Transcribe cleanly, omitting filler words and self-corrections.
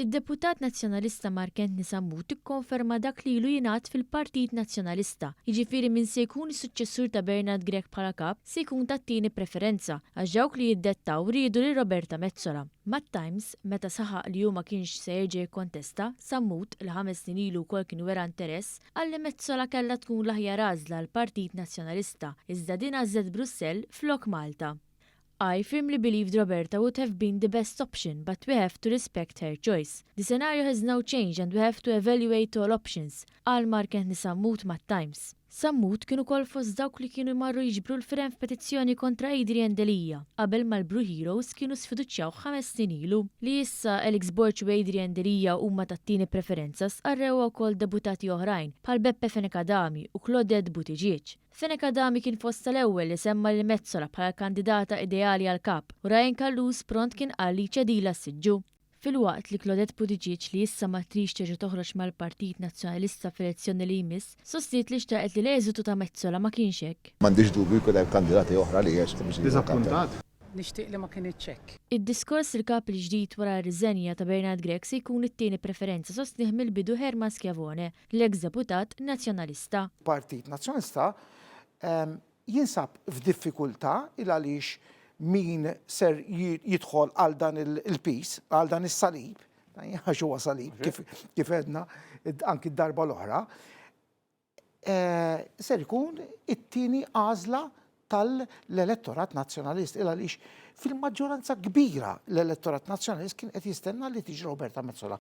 Id-deputat Nazzjonalista Mark Anthony Sammut ikkonferma dak li ilu jingħad fil-Partit Nazzjonalista, jiġifieri min se jkun is-suċċessur ta' Bernard Grech bħala Kap se jkun tat-tieni preferenza għax dawk li jiddettaw riedu lil Roberta Metsola. Mat-Times, meta saħaq li hu ma kienx se jerġa' jikkontesta, Sammut, li 5 snin ilu wkoll kien wera interess, qal li Metsola kellha tkun l-aħjar għażla għall-Partit Nazzjonalista, iżda din għażlet Brussell flok Malta. "I firmly believed Roberta would have been the best option, but we have to respect her choice. The scenario has now changed and we have to evaluate all options," qal Mark Anthony Sammut mat-Times. Sammut kienu kol fost dawk li kienu marru jiġbru l-firem f'petizzjoni kontra Adrian Delia, qabel mal-Blue Heroes kienu sfiduċjaw 5 snin ilu. Li issa Alex Borg u Adrian Delia huma tat-tieni preferenza stqarrew ukoll deputati oħrajn bħal Beppe Fenech Adami u Claudette Buttigieg. Fenech Adami kien fost tal-ewwel li semma lil Metsola bħala kandidata ideali għal kap u Ryan Callus pront kien qal li jċedilha s-siġġu. Filwaqt li Claudette Buttigieg, li issa ma tridx terġa' toħroġ mal-Partit Nazzjonalista fl-elezzjoni li jmiss, sostniet li xtaqet li l-eżitu ta' Metsola ma kienx hekk. M'għandix dubju jkun hemm kandidati oħra li jersqu biex Diżappuntat. Nixtieq li ma kienx hekk. Id-diskors il-kap il-ġdid wara r-riżenja ta' Bernard Grech se jkun it-tieni preferenza sostnih mill-bidu Herman Schiavone, l-ex deputat Nazzjonalista. Partit Nazzjonalista jinsab f'diffikultà il għaliex min ser jidħol għal dan il-piż, għal dan is-salib, għax huwa salib, kif għedna anki d-darba l-oħra, ser ikun it-tieni għażla tal-elettorat nazzjonalist, il għaliex fil-maġġoranza kbira l-elettorat nazzjonalist kien qed jistenna li tiġi Roberta Metsola.